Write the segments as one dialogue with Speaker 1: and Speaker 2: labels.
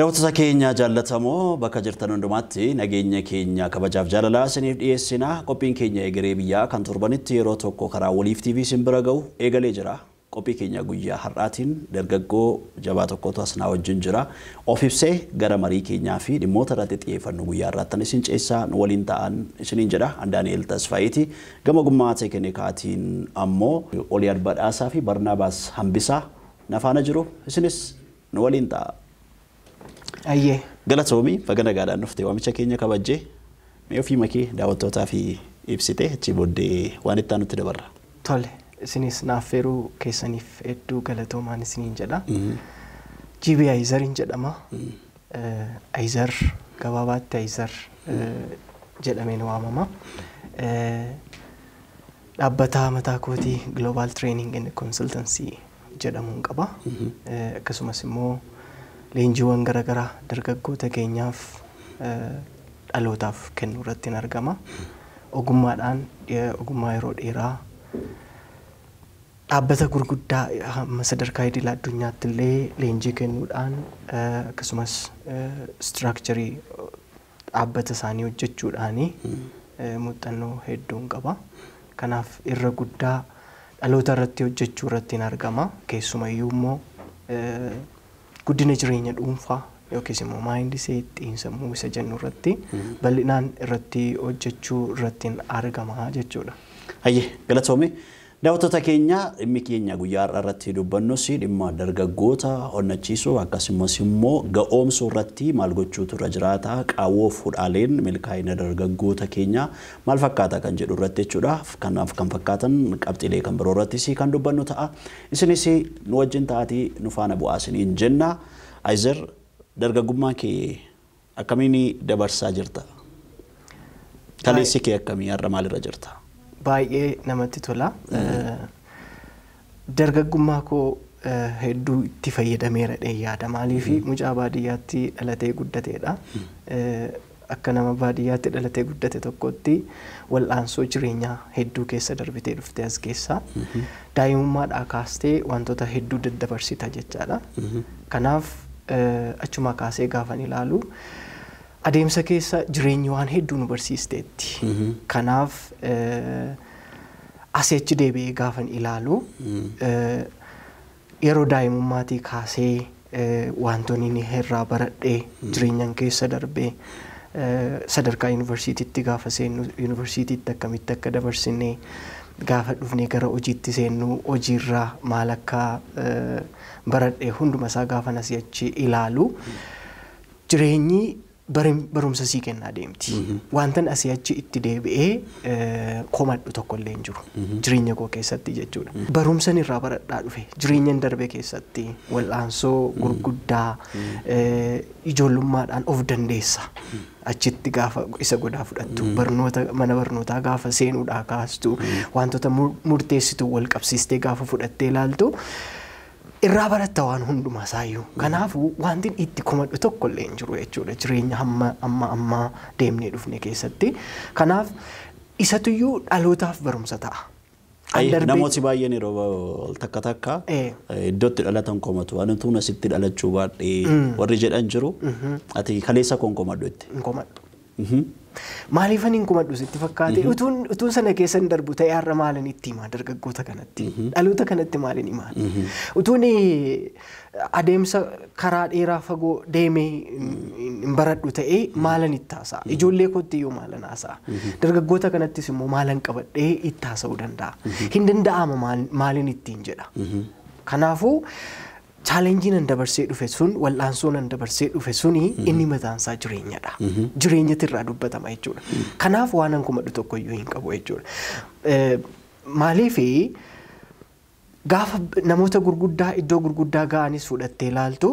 Speaker 1: Daawwattoota keenya jaallatamoo, bakka jirtan hundumaatti nageenya keenya kabajaaf jaalalaa isiniif dhiyeessina. Qophiin keenya Egeree Biyyaa kan torbanitti yeroo tokko karaa Waliif TV isin bira gahu eegalee jira. Qophii keenya guyyaa har'aatiin dargaggoo jabaa tokkotu as naa wajjin jira. Of ibsee gara marii keenyaa fi dhimmoota irratti xiyyeeffannu guyyaa har'aattan isin ceessaa, nu waliin ta'an isiniin jedha. Daani'el Tasfaayiiti. Gama gummaa teeknikaatiin ammoo Oliyaad Badhaasaa fi Barnaabaas Hambisaa na faana jiru. Isinis nu waliin ta'a.
Speaker 2: Ayyee.
Speaker 1: Galatoomii, baga nagaadhaan dhufte, waamicha keenya kabajjee. Mee ofii makee daawwattootaa fi ibsite, achi booddee waan itti aanutti dabarra.
Speaker 2: Tole, isinis naaf feeruu keessaniif hedduu galatoomaan isiniin jedha. GB Ayizariin jedhama. Ayizar, gabaabaatti Ayizar jedhameen waamama. Dhaabbata mataa kootii Global Training and Consultancy jedhamuun qaba. Akkasumas immoo leenjiiwwan garaagaraa dargaggoota keenyaaf, dhalootaaf kennuu irratti argama. Ogummaadhaan ogummaa yeroo dheeraa dhaabbata gurguddaa hamma sadarkaa idil addunyaatti illee leenjii kennuudhaan, akkasumas structure dhaabbata isaanii hojjechuudhaan muuxannoo hedduun qaba. Kanaaf irra guddaa dhaloota irratti hojjechuu irratti argama. Keessumayyuu immoo guddina jireenya dhuunfaa yookiis immoo mindset, xiinsammuu isa jennu irratti bal'inaan irratti hojjechuu irratti argama jechuudha.
Speaker 1: Hayyee, galatoomii. Daawwattoota keenya, dhimmi keenya guyyaa har'aa irratti dubbannus dhimma dargaggoota onnachiisuu akkasumas immoo ga'oomsuu irratti maal gochuutu irra jiraata, qaawwoof hudhaaleen milkaa'ina dargaggoota keenya maal fakkaata kan jedhu irratti jechuudha. Kanaaf kan fakkaatan qabxiilee kan biroo irrattis kan dubbannu ta'a. Isinis nu wajjin ta'aatii nu faana bu'aa isiniin jenna. Ayizer, dargaggummaa kee akkamiin dabarsaa jirta? Kaleessi kee akkamii? Har'a maalirra jirta?
Speaker 2: Baay'ee namatti tola. Dargaggummaa koo hedduu itti fayyadameera yaada. Maaliif, mucaa baadiyyaatti dhalatee guddateedha. Akka nama baadiyyaatti dhalatee guddate tokkotti wal'aansoo jireenyaa hedduu keessa darbitee dhuftee as keessa. Daa'imummaadhaa kaastee wantoota hedduu daddabarsita jechaadha. Kanaaf achumaa kaasee gaafan ilaalu, adeemsa keessa jireenyi waan hedduu nu barsiisteetti. Kanaaf asii achi deebi'ee gaafan ilaalu, yeroo daa'imummaatii kaasee wantoonni inni irraa baradhee, jireenyaan keessa darbee, sadarkaa yuunivarsiitiitti gaafa seennu yuunivarsiitiitti akkamitti akka dabarsinee, gaafa dhufnee gara hojiitti seennu hojiirraa maal akka baradhee, hunduma isaa gaafan asii achi ilaalu, jireenyi barumsa sii kennaa deemti. Wantan asii achi itti deebi'ee komadhu tokko illee hin jiru. Jireenya koo keessatti jechuudha. Barumsan irraa baradhaa dhufe jireenyan darbe keessatti wal'aansoo gurguddaa ijoollummaadhaan of dandeessa. Achitti gaafa isa godaa fudhattu, barnoota mana barnootaa gaafa seenuudhaa kaastu, wantoota murteessitu wal qabsiistee gaafa fudhattee ilaaltu, irraa baratta waan hundumaa isaayyuu. Kanaafuu wanti itti komadhu tokko illee hin jiru jechuudha jireenya hamma amma ammaa deemnee dhufne keessatti. Kanaaf isatuyyuu dhalootaaf barumsa ta'a.
Speaker 1: Namooti baay'een yeroo takka takka iddootti dhalatan komatu. Ani tuun asitti dhalachuu baadhee warri jedhan jiru. Ati kaleessa koon komadhu itti.
Speaker 2: Hin komadhu. Maaliifan hin komadhu sitti fakkaate? Utuun sana keessa hin darbu ta'e, har'a maalin itti himaa dargaggoota kanatti? Dhaloota kanatti maalin himaa? Utuun adeemsa karaa dheeraa fagoo deemee hin baradhu ta'ee, maalan itti haasa'a? Ijoollee kootti iyyuu maalan haasa'a? Dargaggoota kanattis immoo maalan qabadhee itti haasa'uu danda'a? Hin danda'ama maalin ittiin jedha? Kanaafuu challenge nan dabarsee dhufe sun, wal'aansoo nan dabarsee dhufe suni, inni mataansaa jireenyadha. Jireenyatti irraa dubbatama jechuudha. Kanaaf waan an komadhu tokko iyyuu hin qabu jechuudha. Maaliif, gaafa namoota gurguddaa iddoo gurguddaa ga'anis fudhattee ilaaltu,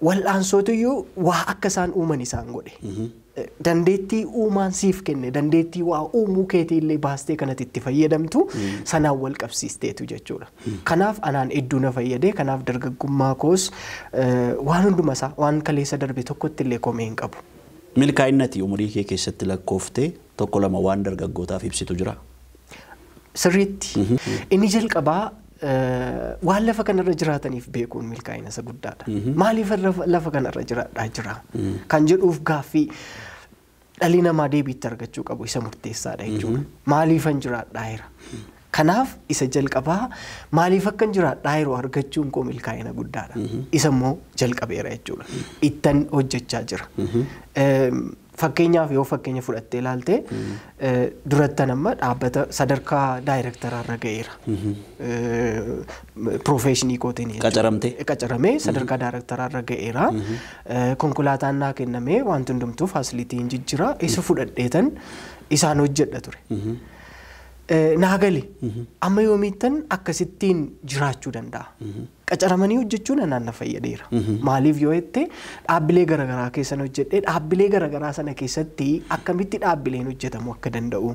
Speaker 2: wal'aansootu iyyuu waa akka isaan uuman isaan godhe. Dandeettii uumaan siif kenne, dandeettii waa uumuu keetii illee baastee kanatti itti fayyadamtu sanaan wal qabsiisteetu jechuudha. Kanaaf anaan hedduu na fayyade. Kanaaf dargaggummaa koos waan hunduma isaa, waan kaleessa darbe tokkotti illee komee hin qabu.
Speaker 1: Milkaa'inati umurii kee keessatti lakkooftee tokko lama waan dargaggootaaf ibsitu jira?
Speaker 2: Sirriitti. Inni jalqabaa Waan lafa kanarra jiraataniif beekuun milkaa'ina isa guddaadha. Maaliif lafa kanarra jiraadhaa jira kan jedhuuf gaaffii dhalli namaa deebiitti argachuu qabu isa murteessaadha jechuudha. Maaliifan jiraadhaa jira? Kanaaf isa jalqabaa maaliif akkan jiraadhaa yeroo argachuun koo milkaa'ina guddaadha. Isa immoo jalqabeera jechuudha. Ittan hojjechaa jira. Fakkeenyaaf yoo fakkeenya fudhattee ilaalte, durattan amma dhaabbata sadarkaa daayirektaraarra ga'eera. Profession kootiin jechuudha.
Speaker 1: Qacaramtee?
Speaker 2: Qacaramee sadarkaa daayirektaraarra ga'eera. Konkolaataan naa kennamee, wanti hundumtuu facilityn jijjira. Isa fudhadheetan isaan hojjedha ture. Naa gale, amma yoomiittan akkasittiin jiraachuu danda'a? Qacaramanii hojjechuun anaan na fayyadeera. Maaliif yoo jette, dhaabbilee garaagaraa keessan hojjedhee, dhaabbilee garaagaraa sana keessatti akkamitti dhaabbileen hojjetamuu akka danda'u,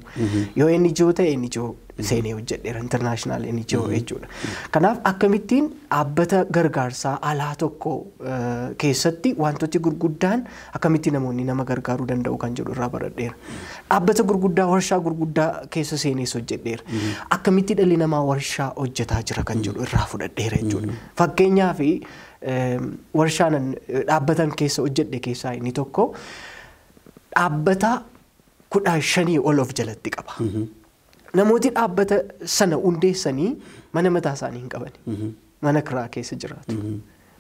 Speaker 2: yoo NGO ta'e NGO seenee hojjedheera, international NGO jechuudha. Kanaaf akkamittiin dhaabbata gargaarsaa alaa tokko keessatti wantooti gurguddaan akkamitti namoonni nama gargaaruu danda'u kan jedhu irraa baradheera. Dhaabbata gurguddaa, warshaa gurguddaa keessa seenees hojjedheera. Akkamitti dhalli namaa warshaa hojjetaa jira kan jedhu irraa fudhadheera jechuudha. Fakkeenyaaf warshaan dhaabbatan keessa hojjedhe keessaa inni tokko dhaabbata 15 ol of jalatti qaba. Namooti dhaabbata sana hundeessanii mana mataa isaanii hin qaban. Mana kiraa keessa jiraatu.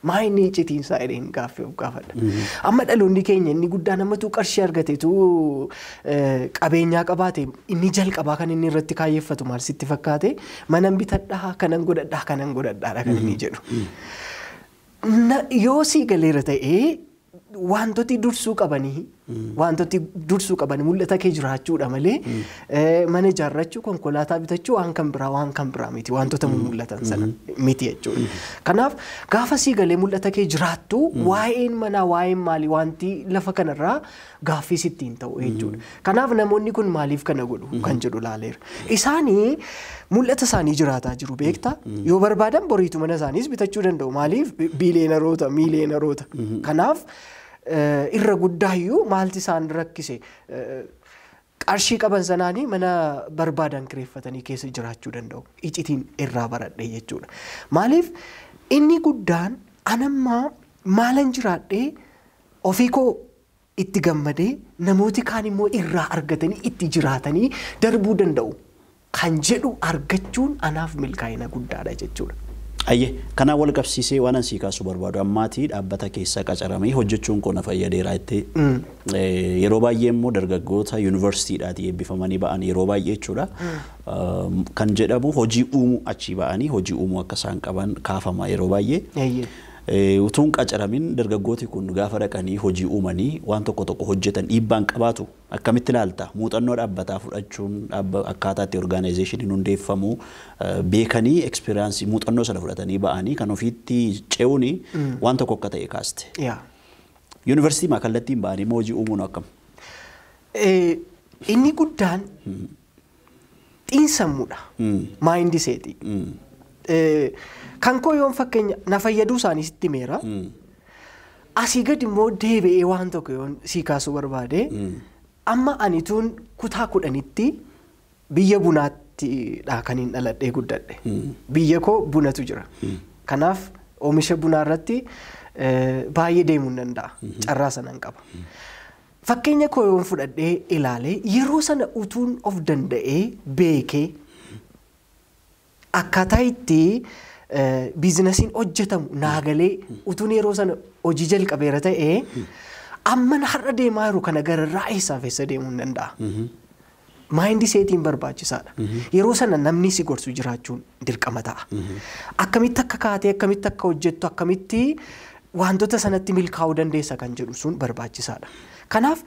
Speaker 2: Maa inni iccitiin isaa jedheen gaaffii of gaafadha. Amma dhaloonni keenya inni guddaan ammatu qarshii argateetu qabeenyaa qabaate, inni jalqabaa kan inni irratti kaayyeffatu maal sitti fakkaate? Manan bitadhaa, kanan godhadhaa, kanan godhadhaadha kan inni jedhu. Yoo sii galeera ta'ee, wantooti dursuu qabanii mul'ata kee jiraachuudha malee mana ijaarrachuu, konkolaataa bitachuu, waan kan biraa miti, wantoota mul'atan sana miti jechuudha. Kanaaf gaafa sii galee mul'ata kee jiraattu, waa'een manaa, waa'een maalii, wanti lafa kanarraa gaaffii sitti hin ta'u jechuudha. Kanaaf namoonni kun maaliif kana godhu kan jedhu laaleera. Isaanii mul'ata isaanii jiraataa jiru, beektaa? Yoo barbaadan boriitu mana isaaniis bitachuu danda'u. Maaliif? Biiliyeenaroota, miiliyeenaroota. Kanaaf irra guddaayyuu maalti isaan rakkise? Qarshii qaban sanaanii mana barbaadan kireeffatanii keessa jiraachuu danda'u. Icitiin irraa baradhe jechuudha. Maaliif inni guddaan anammaa maalan jiraadhee ofii koo itti gammadee, namooti kaan immoo irraa argatanii itti jiraatanii darbuu danda'u kan jedhu argachuun anaaf milkaa'ina guddaadha jechuudha.
Speaker 1: Ayyee, kanaan wal qabsiisee waan ansii kaasuu barbaadu, ammaatii dhaabbata keessa qacaramee hojjechuun koo na fayyadeera jettee, yeroo baay'ee immoo dargaggoota yuunivarsiitiidhaatii eebbifamanii ba'an yeroo baay'ee jechuudha kan jedhamu hojii uumuu, achii ba'anii hojii uumuu akka isaan qaban kaafama yeroo baay'ee. Utuun qacaramin dargaggooti kun gaafa dhaqanii hojii uumanii waan tokko tokko hojjetan dhiibbaan qabaatu akkamitti ilaalta? Muuxannoo dhaabbataa fudhachuun, akkaataa itti organizationiin hundeeffamu beekanii, experience muuxannoo sana fudhatanii ba'anii kan ofiitti ce'uun waan tokko akka ta'e kaaste. Yuunivarsiitii maa kallattiin ba'anii immoo hojii uumuun akkam?
Speaker 2: Inni guddaan xiinsammuudha. Mindset. Kan koo yoon fakkeenya na fayyaduu isaanii sitti himeera. Asii gadi immoo deebi'ee waan tokko yoon sii kaasuu barbaade, amma ani tuun kutaa 10tti biyya bunaattidha kan hin dhaladhee guddadhe. Biyya koo bunatu jira. Kanaaf oomisha bunaa irratti baay'ee deemuu hin danda'a. Carraa sana hin qaba. Fakkeenya koo yoon fudhadhee ilaale, yeroo sana utuun of danda'ee beekee akkaataa itti businessiin hojjetamu naagalee, utuun yeroo sana hojii jalqabeera ta'ee, amman har'a deemaa jiru kana gararraa eessaaf eessa deemuu hin danda'a. Mindsetiin barbaachisaadha. Yeroo sana namni si gorsu jiraachuun dirqama ta'a. Akkamitti akka kaatee, akkamitti akka hojjettu, akkamitti wantoota sanatti milkaa'uu dandeessa kan jedhu sun barbaachisaadha. Kanaaf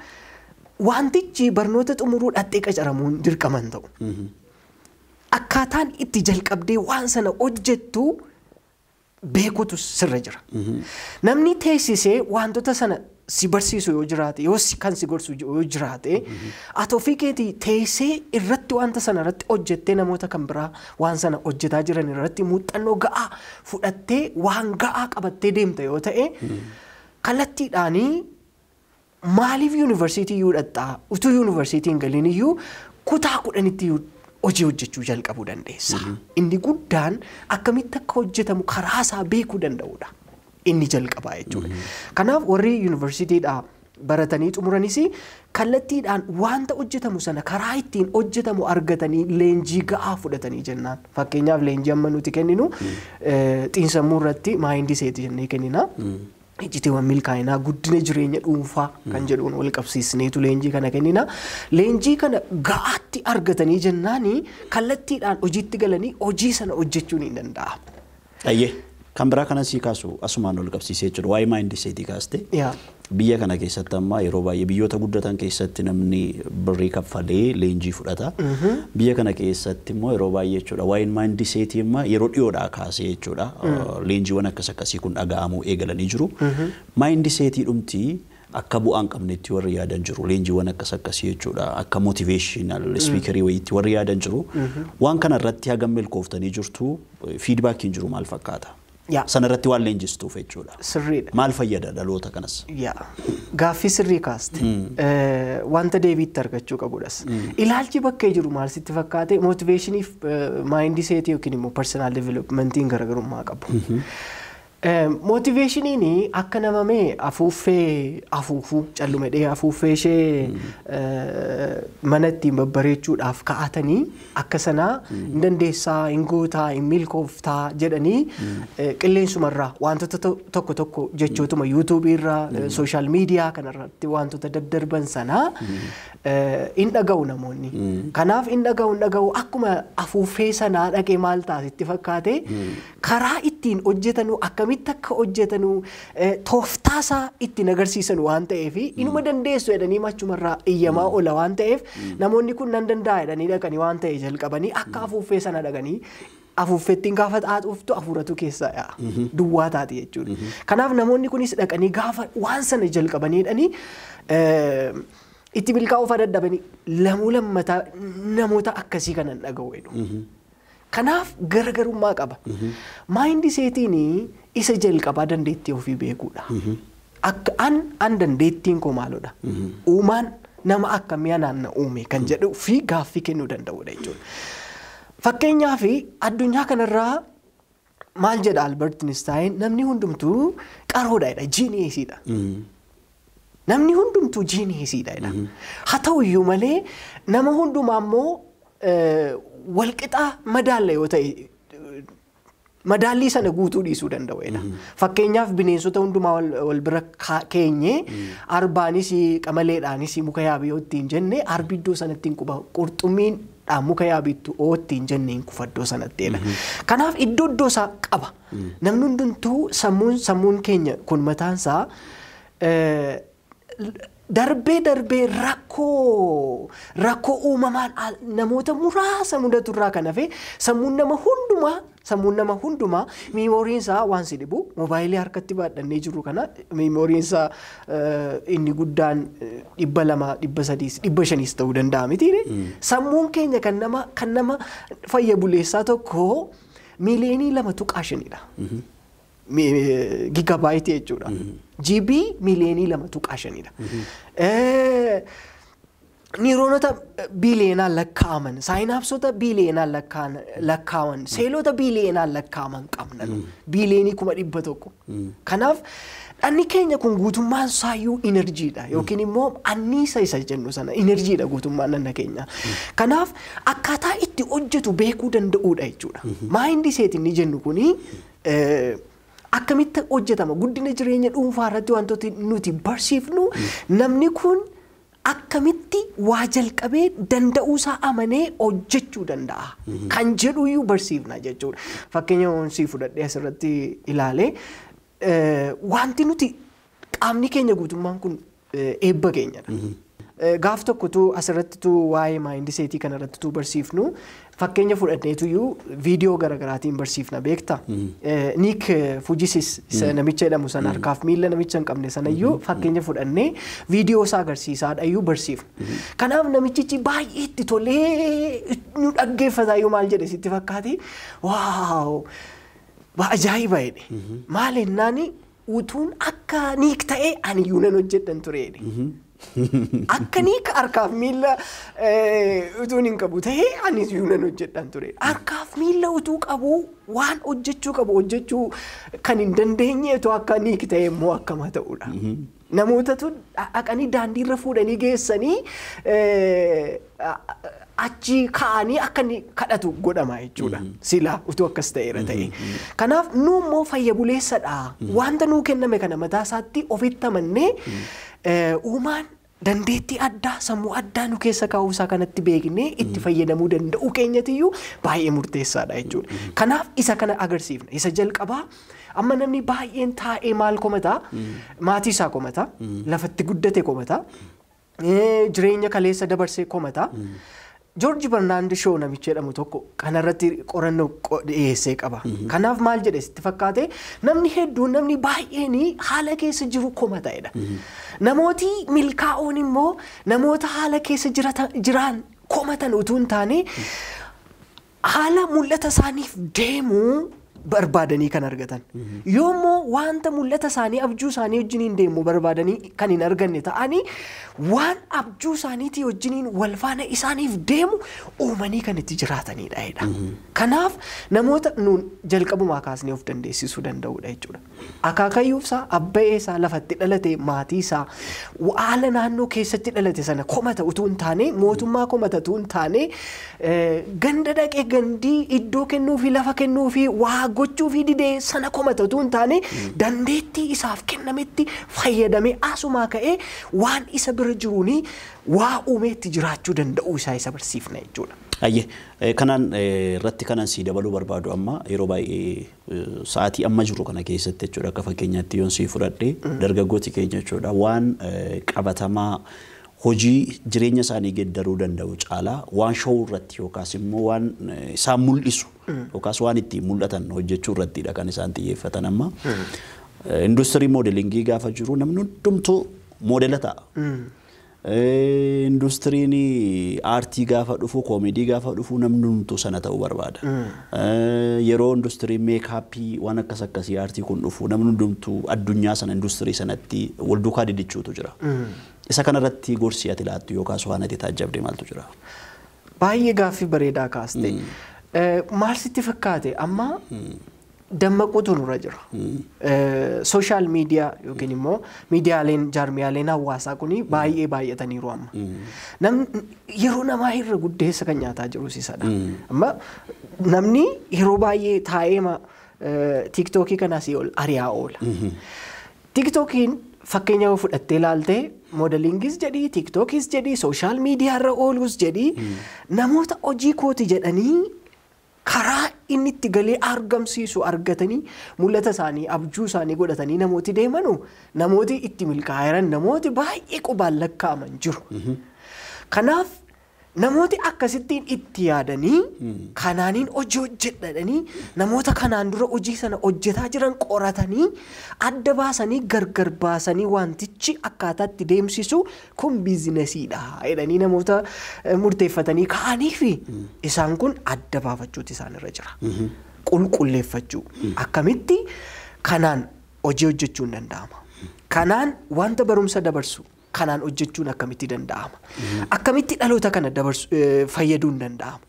Speaker 2: wantichi barnoota xumuruu dhattee qacaramuun dirqama hin ta'u. Akkaataan itti jalqabdee waan sana hojjettu beekutu sirra jira. Namni teessisee wantoota sana si barsiisu yoo jiraate, yoo kan si gorsu yoo jiraate, ati ofii keetii teessee irratti wanta sana irratti hojjettee, namoota kan biraa waan sana hojjetaa jiran irratti muuxannoo ga'aa fudhattee, waan ga'aa qabattee deemta yoo ta'e, kallattiidhaanii maaliif yuunivarsiitii iyyuu dhaqxaa? Utuu yuunivarsiitii hin galiin iyyuu kutaa 10tti iyyuu Hojii hojjechuu jalqabuu dandeessa. Inni guddaan akkamitti akka hojjetamu karaa isaa beekuu danda'udha. Inni jalqabaa jechuudha. Kanaaf warri yuunivarsiitiidhaa baratanii xumuranis kallattiidhaan wanta hojjetamu sana karaa ittiin hojjetamu argatanii leenjii ga'aa fudhatanii jennaan. Fakkeenyaaf, leenjii amma nuti kenninu xiinsammuu irratti mindset jennee kennina. Icciitiiwwan milkaa'inaa guddina jireenya dhuunfaa kan jedhuun wal qabsiisneetu leenjii kana kennina. Leenjii kana ga'aatti argatanii jennaani kallattiidhaan hojiitti galanii hojii sana hojjechuun hin danda'amu.
Speaker 1: Ayyee, kan biraa kanas sii kaasu asumaan wal qabsiisee jiru waa'ee mindsetii kaaste. Biyya kana keessatti amma yeroo baay'ee biyyoota guddatan keessatti namni birrii kaffalee leenjii fudhata. Biyya kana keessatti immoo yeroo baay'ee jechuudha waa'een mindsetii amma yeroo dhiyoodhaa kaasee jechuudha leenjiiwwan akkas akkasii kun dhaga'amuu eegalanii jiru. Mindsetii dhumti akka bu'aa hin qabnetti warri yaadan jiru, leenjiiwwan akkas akkasii jechuudha akka motivational speakerii wayiitti warri yaadan jiru. Waan kana irratti hagam milkooftanii jirtu? Feedbackiin jiru maal fakkaata? Sana irratti waan leenjistuuf jechuudha.
Speaker 2: Sirriidha.
Speaker 1: Maal fayyada dhaloota kanas?
Speaker 2: Yaa. Gaaffii sirrii kaaste. Wanta deebiitti argachuu qabudhas. Ilaalchi bakkee jiru maal sitti fakkaate? Motivationiif mindsetii yookiin immoo personal developmentiin garaagarummaa qabu. Motivationiin akka namamee afuuffee afuufuu callumedhee afuuffee ishee mana ittiin babbareechuudhaaf kaa'atanii akka sanaa hin dandeessaa, hin gootaa, hin milkooftaa jedhanii qilleensumarraa wantoota tokko tokko jechootuma YouTubeii irraa, social media kanarratti wantoota daddarban sanaa hin dhaga'u namoonni. Kanaaf hin dhaga'u akkuma afuuffee sanaa dhaqee maal taasitti fakkaate? Karaa ittiin hojjetanu, akkamitti akka hojjetanu tooftaasaa ittiin agarsiisan waan ta'eef, inuma dandeessu jedhanii machumarraa iyyamaa oola waan ta'eef, namoonni kun nan danda'a jedhanii dhaqanii waan ta'e jalqabanii akka afuuffee sana dhaqanii afuuffettiin gaafa xaaxuuftu afuuratu keessaa yaa'a. Duwwaa taati jechuudha. Kanaaf namoonni kunis dhaqanii gaafa waan sana jalqabanii jedhanii itti milkaa'uuf dadhabanii lamuu lammataa namoota akkasii kanan dhaga'u jedhu. Kanaaf garaagarummaa qaba. Mindsetiin isa jalqabaa dandeettii ofii beekuudha. Akka an dandeettiin koo maalodha? Uumaan nama akkamii anaan na uume kan jedhu fi gaaffii kennuu danda'udha jechuudha. Fakkeenyaaf, addunyaa kanarraa maal jedha Albert Einstein? Namni hundumtuu qaroodha jedha, geniusiidha. Namni hundumtuu geniusiidha jedha. Haa ta'u iyyuu malee nama hundumaa immoo walqixa madaalla yoo ta'e madaallii sana guutuu dhiisuu danda'u jedha. Fakkeenyaaf, bineensota hundumaa wal bira keenye arbaanis qamaleedhaanis muka yaabii yoo ittiin jenne arbi iddoo sanatti hin quba, qurxummiin muka yaabiittu oo ittiin jenne hin kufa iddoo sanatti jedha. Kanaaf iddoo iddoo isaa qaba. Namni hundumtuu sammuun keenya kun mataansaa darbee darbee rakkoo uumamaan namoota muraasa mudatu irraa kan hafe sammuun nama hundumaa memoryiin isaa waan si dhibu moobaayilii harkatti baadhannee jiru kana memoryiin isaa inni guddaan 200, 300, 500s ta'uu danda'a mitiire? Sammuun keenya kan nama fayya buleessaa tokko 2.5 miiliyoonidha. Gigabyteii jechuudha. GB 2.5 miiliyoonidha. Neuronota biiliyoonaan lakkaa'aman, synapsota biiliyoonaan lakkaa'aman, seelota biiliyoonaan lakkaa'aman qabna nu. 100,000,000,000. Kanaaf dhanni keenya kun guutummaan isaayyuu energyiidha yookiin immoo anniisa isa jennu sana energyiidha guutummaan dhanna keenya. Kanaaf akkaataa itti hojjetu beekuu danda'uudha jechuudha. Mindset inni jennu kuni akkamitti hojjetama? Guddina jireenya dhuunfaa irratti wantooti nuti barsiifnu namni kun akkamitti waa jalqabee danda'uusaa amanee hojjechuu danda'a kan jedhuyyuu barsiifna jechuudha. Fakkeenya sii fudhadhee asirratti ilaalee wanti nuti qaamni keenya guutummaan kun eebba keenyadha. Gaaf tokkotu asirrattitu waa'ee mindsetii kanarrattitu barsiifnu fakkeenya fudhadheetuyyuu viidiyoo garaagaraatiin barsiifna beekta. Nick Vujicic isa namicha jedhamu sana, harkaaf miila namicha hin qabne sanayyuu fakkeenya fudhannee viidiyoo isaa agarsiisaadhayyuu barsiifna. Kanaaf namichichi baay'ee itti tolee nu dhaggeeffataayyuu maal jedhe sitti fakkaate? "Wow, ajaa'iba" jedhe. Maal jennaani, "Utuun akka Nick ta'ee aniyyuu nan hojjedhan ture" jedhe. Akka Niik harkaaf miilla utuun hin qabu ta'ee anis iyyuu nan hojjedhaan ture. Harkaaf miilla utuu qabu waan hojjechuu qabu hojjechuu kan hin dandeenye utuu akka Niik ta'e immoo akkama ta'udha. Namootatu dhaqanii daandiirra fuudhanii geessanii achi ka'anii akka inni kadhatu godhama jechuudha. Sila utuu akkas ta'eera ta'e. Kanaaf nu immoo fayya buleessadha. Wanta nuu kenname kana mataa isaatti ofitti amannee uumaan dandeettii addaa sammuu addaa nu keessa kaa'uu isaa kanatti beeknee itti fayyadamuu danda'uu keenyatiyyuu baay'ee murteessaadha jechuudha. Kanaaf isa kana agarsiifna. Isa jalqabaa amma namni baay'een taa'ee maal komataa? Maatii isaa komataa, lafatti guddate komataa, jireenya kaleessa dabarsee komataa. George Bernard Shaw namichi jedhamu tokko kanarratti qorannoo dhiyeessee qaba. Kanaaf maal jedhe sitti fakkaate namni hedduun namni baay'een haala keessa jiru komata'edha. Namooti milkaa'oon immoo namoota haala keessa jiran komatan utuu hin taane haala mul'ata isaaniif deemuu barbaadanii kan argatan. Yoommoo wanta mul'ata isaanii abjuu isaanii wajjiniin deemu barbaadanii kan hin arganne ta'anii waan abjuu isaaniitii wajjiniin wal faana isaaniif deemu uumanii kan itti jiraatanidha jedha. Kanaaf namoota nuun jalqabumaa kaasnee of dandeessisuu danda'udha jechuudha. Akaakayyuu isaa, abba'ee isaa, lafatti dhalate, maatii isaa, haala naannoo keessatti dhalate sana komata utuu hin taane, mootummaa komata utuu hin taane, ganda dhaqee gandii iddoo kennuufi lafa kennuufi waa gochuufi didee sana komata utuu hin taane dandeettii isaaf kennametti fayyadamee asumaa ka'ee waan isa bira jiruuni waa uumee itti jiraachuu danda'uu isaa isa barsiifna jechuudha.
Speaker 1: Ayyee kanaan irratti kanan sii dabaluu barbaadu amma yeroo baay'ee sa'aatii amma jiru kana keessatti jechuudha akka fakkeenyaatti yoon sii fudhadhe dargaggooti keenya jechuudha waan qabatamaa hojii jireenya isaanii geeddaruu danda'u caalaa waan showuu irratti yookaas immoo waan isaan mul'isu yookaas waan ittiin mul'atan hojjechuu irrattidha kan isaan xiyyeeffatan amma. Industirii moodelingii gaafa jiru namni hundumtuu moodela ta'a. Industiriin aartii gaafa dhufu, koomedii gaafa dhufu namni hundumtuu sana ta'uu barbaada. Yeroo industiriin meekaappii waan akkas akkasii aartii kun dhufu namni hundumtuu addunyaa sana industirii sanatti wal duukaa didichuutu jira. Isa kanarratti gorsi ati laattu yookaas waan ati taajjabde maaltu jira?
Speaker 2: Baay'ee gaaffii bareedaa kaaste. Maal sitti fakkaate amma dammaquutu nurra jira. Sooshaal miidiyaa yookiin immoo miidiyaaleen jaarmiyaaleen hawaasaa kun baay'ee baay'ataniiru amma. Namni yeroo namaa irra guddeessa kan nyaataa jirus isadha. Amma namni yeroo baay'ee taa'ee tiiktookii kanas ari'aa oola. Tiiktookiin fakkeenya yoo fudhattee ilaalte moodeliingis jedhii tiiktookis jedhii sooshaal miidiyaa irra oolus jedhii namoota hojii kooti jedhanii karaa inni itti galee argamsiisu argatanii mul'ata isaanii abjuu isaanii godhatanii namooti deemanu namooti itti milkaa'an namooti baay'ee qubaan lakkaa'aman jiru. Kanaaf namooti akkasittiin itti yaadanii kanaaniin hojii hojjedhanii namoota kanaan dura hojii sana hojjetaa jiran qoratanii adda baasanii gargar baasanii wantichi akkaataa itti deemsisu kun biizinesiidha jedhanii namoota murteeffatanii ka'anii fi isaan kun adda baafachuuti isaan irra jira. Qulqulleeffachuu akkamitti kanaan hojii hojjechuun danda'ama. Kanaan wanta barumsa dabarsu kanaan hojjechuun akkamitti danda'ama? Akkamitti dhaloota kana fayyaduun danda'ama?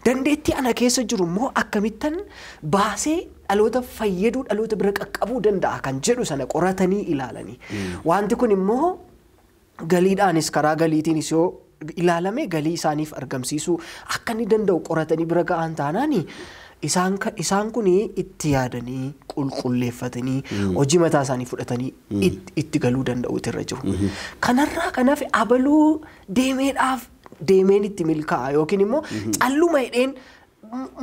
Speaker 2: Dandeettii ana keessa jiru immoo akkamittan baasee dhaloota fayyaduu dhaloota bira qaqqabuu danda'a kan jedhu sana qoratanii ilaalanii. Wanti kun immoo galiidhaanis karaa galiitiinis yoo ilaalame galii isaaniif argamsiisuu akka inni danda'u qoratanii bira ga'an taanaani isaan kun itti yaadanii qulqulleeffatanii hojii mataa isaanii fudhatanii itti galuu danda'uutu irra jiru. Kanarraa kanaaf abaluu deemeedhaaf deemeen itti milkaa'a yookiin immoo calluma hidheen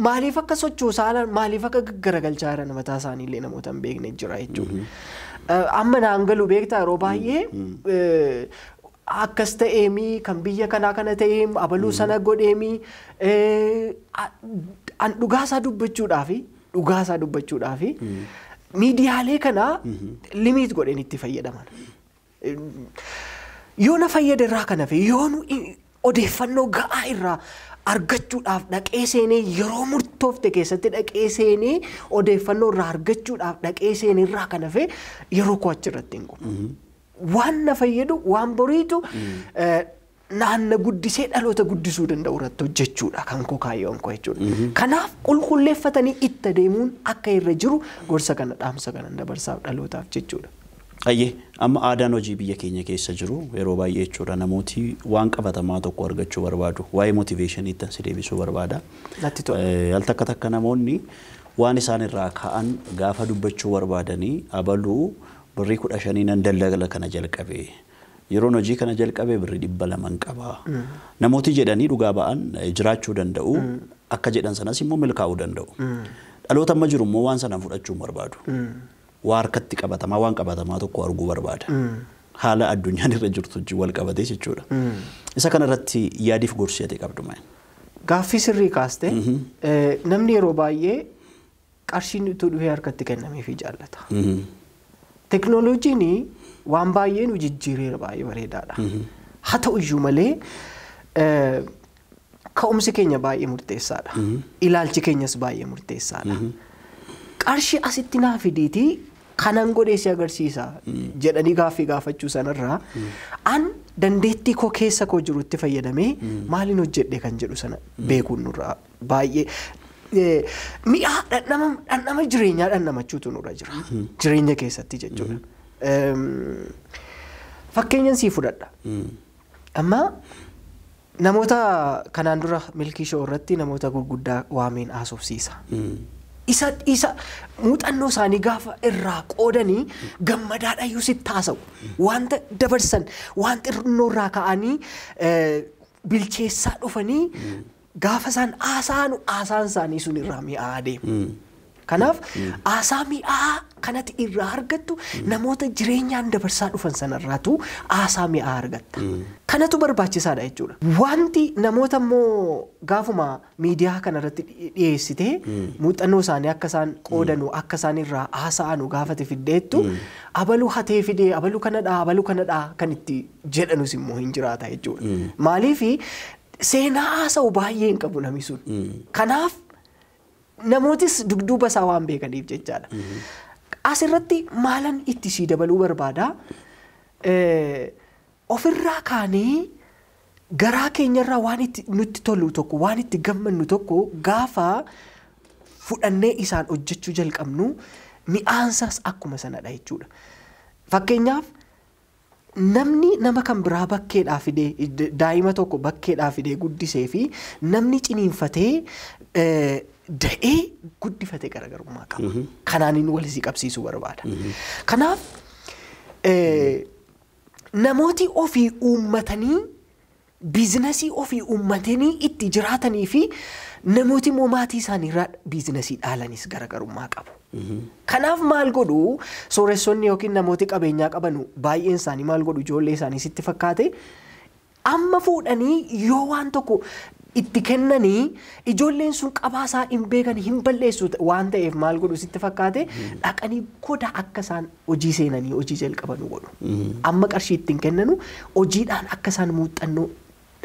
Speaker 2: maaliif akka sochoosaa maaliif akka garagalchaa jiran mataa isaanii illee namoota hin beekne jira jechuudha. Amma naan galu beektaa yeroo baay'ee akkas ta'eemi kan biyya kanaa kana ta'eem abaluu sana godheemi an dhugaasaa dubbachuudhaafi miidiyaalee kana limiit godheen itti fayyadaman. Yoo na fayyada irraa kana fi yoo nu odeeffannoo ga'aa irraa argachuudhaaf dhaqee seenee yeroo murtoofte keessatti dhaqee seenee odeeffannoo irraa argachuudhaaf dhaqee seenee irraa kana fi yeroo koo achirratti hin gubu. Waan na fayyadu, waan boriitu naanna guddisee dhaloota guddisuu danda'u irratti hojjechuudha kan koo kaayyoon koo jechuudha. Kanaaf qulqulleeffatanii itti adeemuun akka irra jiru gorsa kana, dhaamsa kana dabarsaaf dhalootaaf jechuudha.
Speaker 1: Ayyee, amma aadaan hojii biyya keenya keessa jiru yeroo baay'ee jechuudha namooti waan qabatamaa tokko argachuu barbaadu. Waa'ee motiveeshiniitti si deebisuu barbaada.
Speaker 2: Natti tola.
Speaker 1: Al takka takka namoonni waan isaan irraa ka'an gaafa dubbachuu barbaadanii, abaluu birrii 15 nan daldala kana jalqabe. Yeroon hojii kana jalqabe birrii 200 qaba. Namooti jedhanii dhugaa ba'an jiraachuu danda'u. Akka jedhan sanas immoo milkaa'uu danda'u. Dhaloota amma jiru immoo waan sana fudhachuu barbaadu. Waa harkatti qabatamaa, waan qabatamaa tokko arguu barbaada. Haala addunyaan irra jirtu wajjin wal qabatee jechuudha. Isa kanarratti yaadiif gorsi ati qabdu maali?
Speaker 2: Gaaffii sirrii kaaste. Namni yeroo baay'ee qarshiin utuu dhufee harkatti kennameefii jaallata. Teknooloojiin waan baay'ee nu jijjiireera, baay'ee bareedaadha. Haa ta'u iyyuu malee ka'umsi keenya baay'ee murteessaadha. Ilaalchi keenyas baay'ee murteessaadha. Qarshii asitti naa fidiitii kanan godhee si agarsiisa jedhanii gaaffii gaafachuu sanarraa, an dandeettii koo keessa koo jirutti fayyadamee maaliin hojjedhe kan jedhu sana beekuun nurraa baay'ee mi'aa dhandhama jireenyaa dhandhamachuutu nurra jira. Jireenya keessatti jechuudha. Fakkeenyan sii fudhadha. Amma namoota kanaan dura Milkii Show irratti namoota gurguddaa waameen haasofsiisa. Isa muuxannoo isaanii gaafa irraa qoodanii gammadaadha sitti haasa'u. Wanta dabarsan, waan xinnoo irraa ka'anii bilcheessaa dhufanii gaafa isaan haasa'an, haasaan isaanii sun irraa mi'aa adeema. Kanaaf haasaa mi'aa kanatti irraa argattu namoota jireenyaan dabarsaa dhufan sanarraatu haasaa mi'aa argatta. Kanatu barbaachisaadha jechuudha. Wanti namoota immoo gaafuma miidiyaa kanarratti dhiyeessitee muuxannoo isaanii akka isaan qoodanu, akka isaan irraa haasa'anu gaafate fiddeettu, abaluu hatee fidee, abaluu kanadhaa, abaluu kanadhaa kan itti jedhanus immoo hin jiraata jechuudha. Maaliif seenaa haasa'u baay'ee hin qabu namni sun. Kanaaf namootis dugduuba isaa waan beekaniif jechaadha. Asirratti maalan itti sii dabaluu barbaada? Ofirraa kaanee garaa keenyarraa waan itti nutti tolu tokko, waan itti gammannu tokko gaafa fudhannee isaan hojjechuu jalqabnu, mi'aansaas akkuma sanadha jechuudha. Fakkeenyaaf namni nama kan biraa bakkeedhaa fidee, daa'ima tokko bakkeedhaa fidee guddisee fi namni ciniinfatee da'ee guddifate garaagarummaa qaba. Kanaan inni wal qabsiisuu barbaada. Kanaaf namooti ofii uummatanii biizinasii ofii uummatanii itti jiraatanii fi namooti immoo maatii isaaniirraa biizinasii dhaalanis garaagarummaa qabu. Kanaaf maal godhu sooressonni yookiin namooti qabeenyaa qaban baay'een isaanii, maal godhu ijoollee isaanii sitti fakkaate? Amma fuudhanii yoo waan tokko itti kennanii, ijoolleen sun qabaasaa hin beekan, hin balleessu waan ta'eef, maal godhu sitti fakkaate? Dhaqanii goda akka isaan hojii seenanii hojii jalqabanu godhu. Amma qarshii ittiin kennanu hojiidhaan akka isaan muuxannoo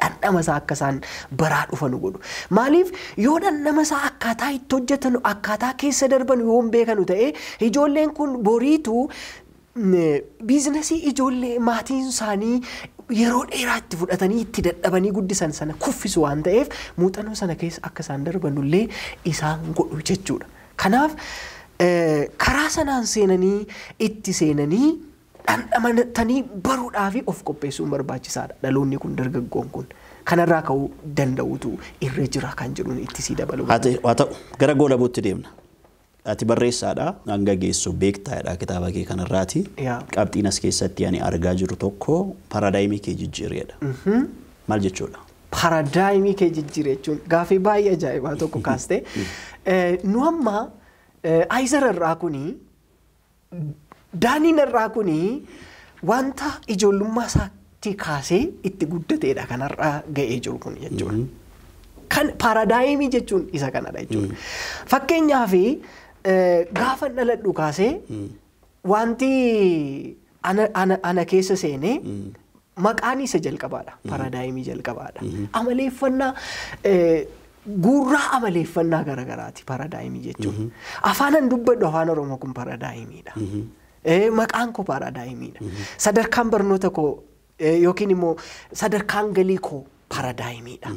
Speaker 2: dhandhama isaa akka isaan baraa dhufanu godhu. Maaliif yoo dhandhama isaa, akkaataa itti hojjetanu, akkaataa keessa darbanu yoo hin beekanu ta'e, ijoolleen kun boriitu biizinasii ijoollee maatiin isaanii yeroo dheeraa itti fudhatanii itti dadhabanii guddisan sana kuffisu waan ta'eef, muuxannoo sana keessa akka isaan darbanullee isaan godhu jechuudha. Kanaaf karaa sanaan seenanii itti seenanii dhandhamatanii baruudhaaf of qopheessuun barbaachisaadha. Dhaloonni kun, dargaggoon kun kanarraa ka'uu danda'utu irra jira kan jedhuun itti sii dabalu.
Speaker 1: Haa ta'u, gara goolabuutti deemna. Ati barreessaadha, hanga geessu beektaadha kitaaba kee kanarraati. Qabxiin as keessatti ani argaa jiru tokko paradigm kee jijjiireedha. Maal jechuudha?
Speaker 2: Paradigm kee jijjiire jechuun gaaffii baay'ee ajaa'ibaa tokko kaaste. Nu amma Aayizar irraa kuni, Daaniin irraa kuni wanta ijoollummaa isaatti kaasee itti guddateedha kanarraa ga'ee jiru kun jechuudha. Kan paradigm jechuun isa kanadha jechuudha. Fakkeenyaaf gaafa dhaladhu kaasee wanti ana keessa seenee maqaan isa jalqabaadha. Paradigm jalqabaadha. Amaleeffannaa, guurraa amaleeffannaa garaagaraati paradigm jechuun. Afaanan dubbadhu, afaan Oromoo kun paradigmiidha. Maqaan koo paradigmiidha. Sadarkaan barnoota koo yookiin immoo sadarkaan galii koo paradigmiidha.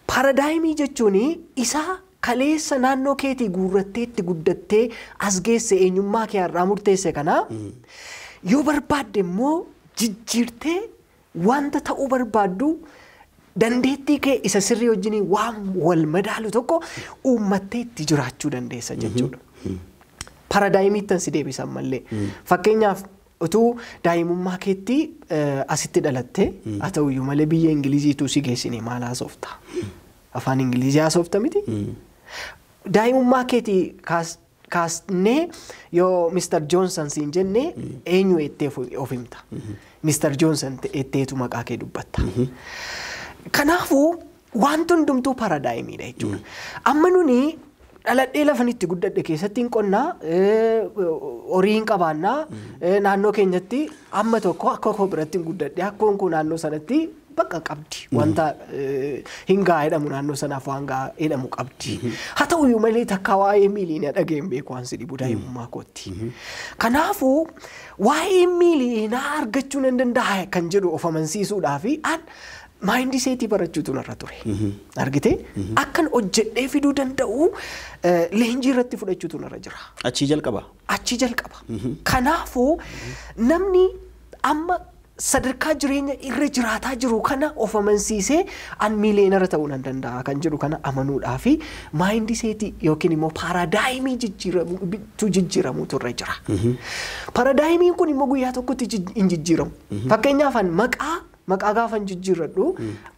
Speaker 2: Paradigmii jechuun isa kaleessa naannoo keetii guurrattee itti guddattee as geesse eenyummaa kee har'aa murteesse kana yoo barbaadde immoo jijjiirtee wanta ta'uu barbaaddu dandeettii kee isa sirrii wajjin waan wal madaalu tokko uummattee itti jiraachuu dandeessa jechuudha. Paradigmiittan si deebisan mallee. Fakkeenyaaf utuu daa'imummaa keetti asitti dhalatte haa ta'uyyuu malee biyya Ingiliziituu si geessine maal haasofta? Afaan Ingilizii haasofta miti? Daa'imummaa keetii kaasnee yoo Mr. Johnson siin jenne eenyu ettee of himta? Mr. Johnson etteetu maqaa kee dubbatta. Kanaafuu wanti hundumtuu paradigmiidha jechuudha. Amma nuni dhaladhee lafan itti guddadhe keessatti hin qonnaa, horii hin qabaannaa, naannoo keenyatti amma tokko akka koo biratti hin guddadhe, akkoon koo naannoo sanatti bakka qabdi. Wanta hin gahaa jedhamu naannoo sanaaf waan gahaa jedhamu qabdi. Haa ta'uyyuu malee takka waa'ee miiliinaa dhageen beeku waan si dhibu daa'imummaa kootti. Kanaafuu waa'ee miiliinaa argachuu nan danda'a kan jedhu of amansiisuudhaaf an mindsetii barachuutu narra ture. Argitee? Akkan hojjedhee fiduu danda'u leenjii irratti fudhachuutu narra jira.
Speaker 1: Achii jalqaba?
Speaker 2: Achii jalqaba. Kanaafuu namni amma sadarkaa jireenya irra jiraataa jiru kana of amansiisee an millionaire ta'uu nan danda'a kan jedhu kana amanuudhaa fi mindsetii yookiin immoo paradigmii jijjiiramuutu irra jira. Paradigmiin kun immoo guyyaa tokkotti hin jijjiiramu. Fakkeenyaaf an maqaa gaafan jijjiirradhu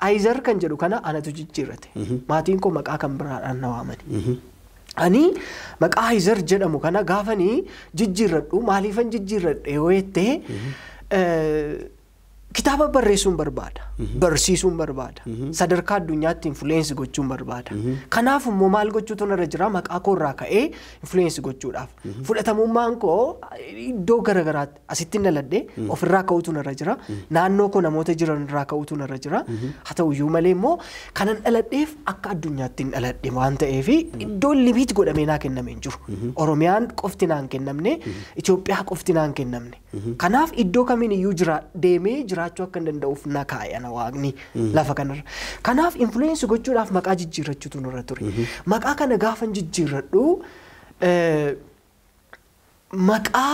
Speaker 2: Aayizar kan jedhu kana anatu jijjiirrate. Maatiin koo maqaa kan biraadhaan na waamani. Ani maqaa Aayizar jedhamu kana gaafanii jijjiirradhu maaliifan jijjiirradhe yoo jettee kitaaba barreessuun barbaada. Barsiisuun barbaada. Sadarkaa addunyaatti influence gochuun barbaada. Kanaaf immoo maal gochuutu narra jira maqaa koo irraa ka'ee influence gochuudhaaf. Fudhatamummaan koo iddoo garaagaraatti asitti dhaladhe ofirraa ka'uutu narra jira. Naannoo koo namoota jiran irraa ka'uutu narra jira. Haa ta'uyyuu malee immoo kanan dhaladheef akka addunyaatti hin dhaladhe waan ta'eef iddoon limit godhamee naa kenname hin jiru. Oromiyaan qofti naan kennamne, Itoophiyaa qofti naan kennamne. Kanaaf iddoo kamiin iyyuu jira deemee jiraachuu akka hin danda'uuf na kaa'e ana waaqni lafa kanarra. Kanaaf influence gochuudhaaf maqaa jijjiirrachuutu nurra ture. Maqaa kana gaafan jijjiirradhu maqaa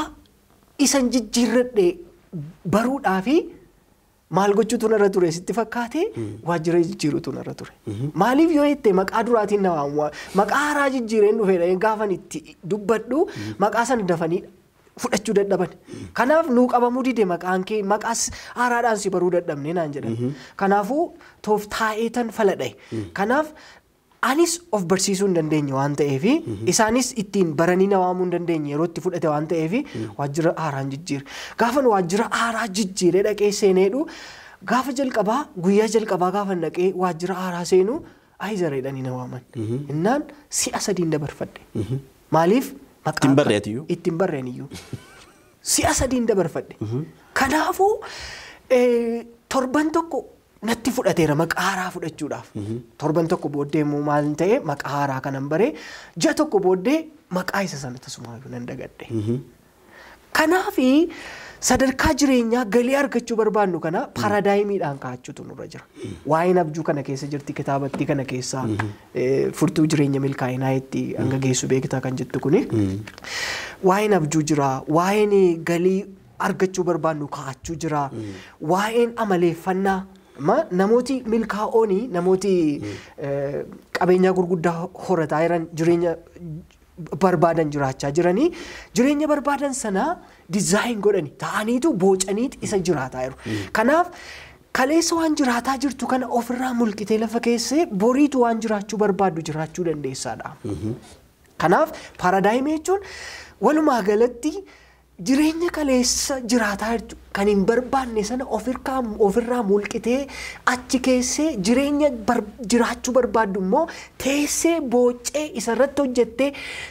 Speaker 2: isan jijjiirradhe baruudhaa fi maal gochuutu narra ture sitti fakkaate waajjira jijjiiruutu narra ture. Maaliif yoo jette maqaa duraatiin na waamu maqaa haaraa jijjiireen dhufeedha gaafan itti dubbadhu maqaa sana dafanii fudhachuu dadhaban. Kanaaf nuu qabamuu dide maqaan kee maqaas haaraadhaan si baruu dadhabne naan jedhan. Kanaafuu tooftaa'eetan faladhae. Kanaaf anis of barsiisuu hin dandeenye waan ta'eef isaanis ittiin baranii na waamuu hin dandeenye yeroo itti fudhate waan ta'eef waajjira haaraan jijjiire. Gaafan waajjira haaraa jijjiiree dhaqee seeneedhu gaafa jalqabaa guyyaa jalqabaa gaafa dhaqee waajjira haaraa seenu Aayizareedhanii na waaman. Innaan si'a sadiin dabarfadhe. Maaliif?
Speaker 1: Ittiin barreetiyyuu?
Speaker 2: Ittiin barreen iyyuu. Si'a sadiin dabarfadhe. Kanaafuu torban tokko natti fudhateera maqaa haaraa fudhachuudhaaf. Torban tokko booddee immoo maal ta'e maqaa haaraa kanan baree ji'a tokko booddee maqaa isa sana tasumaayyuu nan dagadhe. Kanaafi sadarkaa jireenyaa galii argachuu barbaannu kana paradigmiidhaan kaa'achuutu nurra jira. Waa'een abjuu kana keessa jirti kitaabatti kana keessa furtuu jireenya milkaa'inaa itti hanga geessu beektaa kan jettu kuni. Waa'een abjuu jira, waa'een galii argachuu barbaannu kaa'achuu jira, waa'een amaleeffannaa namooti milkaa'ooni namooti qabeenyaa gurguddaa horataa jiran jireenya barbaadan jiraachaa jiranii jireenya barbaadan sana design godhani ta'aniitu bocaniit isa jiraataa jiru. Kanaaf kaleessa waan jiraataa jirtu kana ofirraa mulqitee lafa keessee boriitu waan jiraachuu barbaaddu jiraachuu dandeessaadha. Kanaaf paradigmii jechuun walumaa galatti jireenya kaleessa jiraataa jirtu kan hin barbaanne sana ofirraa mulqitee achi keessee jireenya jiraachuu barbaaddu immoo teessee booccee isarratti hojjettee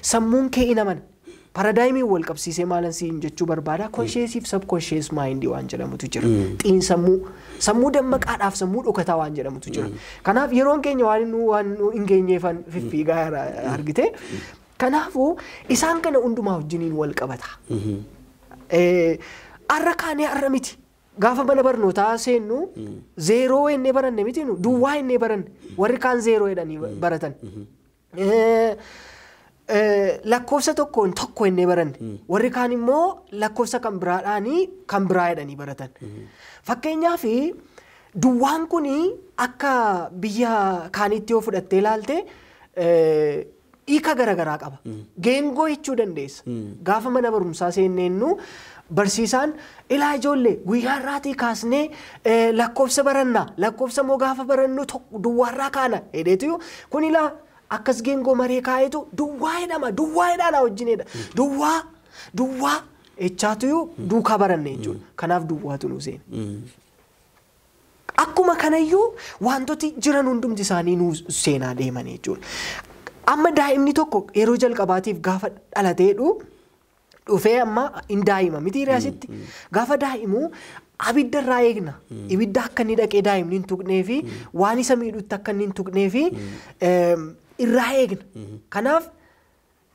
Speaker 2: sammuun kee hin amana. Paradigmii wal qabsiisee maalan siin jechuu barbaada conscious subconscious mind waan jedhamutu jira. Xiinsammuu sammuu dammaqaadhaaf sammuu dhokataa waan jedhamutu jira. Kanaaf yeroon keenya waan nu hin geenyeefan fiffiigaa argite. Kanaafuu isaan kana hundumaa wajjiniin wal qabata. Har'a kaanee har'a miti. Gaafa mana barnootaa seennu zeeroo jennee baranne miti nu duwwaa jennee baranne warri kaan zeeroo jedhanii baratan. Lakkoofsa tokkoon tokko jennee baranne warri kaan immoo lakkoofsa kan biraadhaanii kan biraa jedhanii baratan. Fakkeenyaaf duwwaan kun akka biyya kaanitti yoo fudhattee ilaalte hiika garaagaraa qaba. Geengoo jechuu dandeessa. Gaafa mana barumsaa seenneennu barsiisaan ilaa ijoollee guyyaa irraatii kaasnee lakkoofsa baranna lakkoofsa immoo gaafa barannu duwwaarraa kaana jedheetu kun ilaa akkas geengoo maree kaa'eetu duwwaa jedhama duwwaa jedhaana wajjinidha duwwaa duwwaa jechaatu duukaa baranne jechuudha. Kanaaf duwwaatu nu seene. Akkuma kanayyuu wantooti jiran hundumti isaanii nu seenaa deeman jechuudha. Amma daa'imni tokko yeroo jalqabaatiif gaafa dhalateedhu dhufee amma hin daa'ima miti asitti gaafa daa'imu abidda irraa eegna. Ibidda akka inni dhaqee daa'imni hin tuqnee fi waan isa miidhutti akka inni hin tuqnee fi irraa eegna. Kanaaf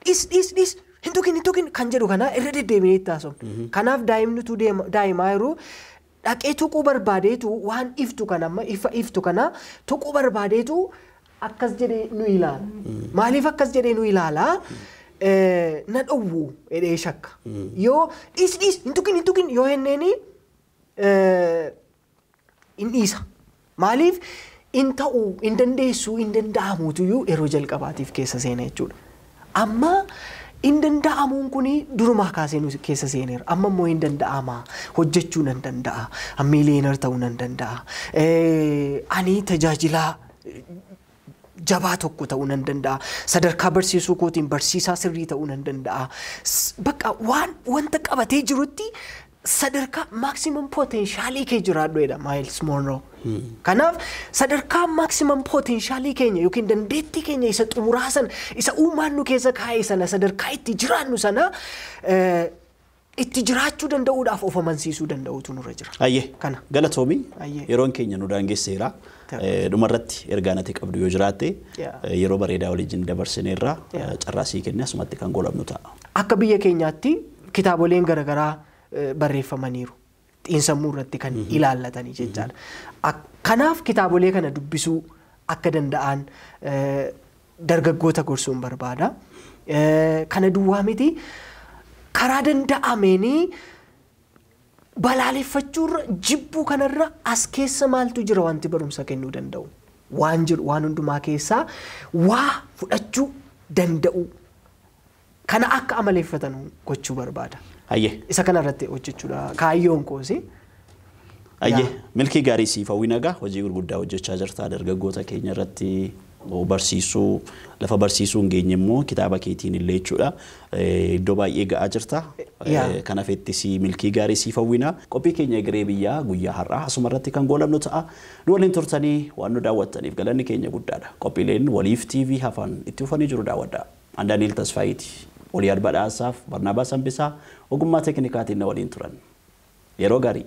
Speaker 2: dhis dhis dhis hin tuqin hin tuqin kan jedhu kana irra deddeebinee itti haasofna. Kanaaf daa'imni utuu daa'imaa yeroo dhaqee tuquu barbaadeetu waan iftu kana amma ifa iftu kana tuquu barbaadeetu akkas jedhee nu ilaala. Maaliif akkas jedhee nu ilaala? Na dhowwu jedhee shakka. Yoo dhiis dhiis hin tuqin hin tuqin yoo jenneeni hin dhiisa. Maaliif hin ta'u hin dandeessu hin danda'amuutuyyuu yeroo jalqabaatiif keessa seena jechuudha. Amma hin danda'amuun kun durumaa kaasee nu keessa seeneera. Amma immoo hin danda'ama. Hojjechuu nan danda'a. Miiliyeenar ta'uu nan danda'a. Ani tajaajilaa jabaa tokko ta'uu nan danda'a. Sadarkaa barsiisuu kootiin barsiisaa sirrii ta'uu nan danda'a. Bakka waan wanta qabatee jirutti sadarkaa maximum potentialii kee jiraadhu jedha Miles Monroe. Kanaaf sadarkaa maximum potentialii keenya yookiin dandeettii keenya isa xumuraa sana isa uumaan nu keessa kaa'e sana sadarkaa itti jiraannu sana itti jiraachuu danda'uudhaaf of amansiisuu danda'uutu nurra jira.
Speaker 1: Ayyee.
Speaker 2: Kana.
Speaker 1: Galatoomi.
Speaker 2: Ayyee.
Speaker 1: Yeroon keenya nu daangesseera. Dhumarratti ergaa natti qabdu yoo jiraatte yeroo bareedaa waliin dabarsineerra carraa sii kennee asumatti kan goolabnu ta'a.
Speaker 2: Akka biyya keenyaatti kitaaboleen garaagaraa barreeffamaniiru. Xiinsammuu irratti kan ilaallatanii jechaadha. Kanaaf kitaabolee kana dubbisuu akka danda'an dargaggoota gorsuun barbaada. Kana duwwaa miti karaa danda'ameenii balaaleffachuurra jibbuu kanarra as keessa maaltu jira wanti barumsa kennuu danda'u. Waan jiru waan hundumaa keessaa waa fudhachuu danda'u. Kana akka amaleeffatan gochuu barbaada.
Speaker 1: Ayyee.
Speaker 2: Isa kanarratti hojjechuudha kaayyoon koosi.
Speaker 1: Ayyee milkii gaarii siif hawwi nagaa hojii gurguddaa hojjechaa jirta dargaggoota keenya irratti barsiisuu lafa barsiisuu hin geenye immoo kitaaba keetiin illee jechuudha iddoo baay'ee ga'aa jirta. Kanaaf itti milkii gaarii siif hawwina. Qophii keenya egeree biyyaa guyyaa har'aa asuma irratti kan goolabnu ta'a. Nu waliin turtanii waan nu daawwattaniif galanni keenya guddaadha. Qophiileen Waliif TV hafan itti fufanii jiru daawwadhaa. An Daani'el Tasfaayiiti. Oliyaad Badhaasaaf Barnaabaas Hambisaa ogummaa teeknikaatiin na waliin turan. Yeroo gaarii.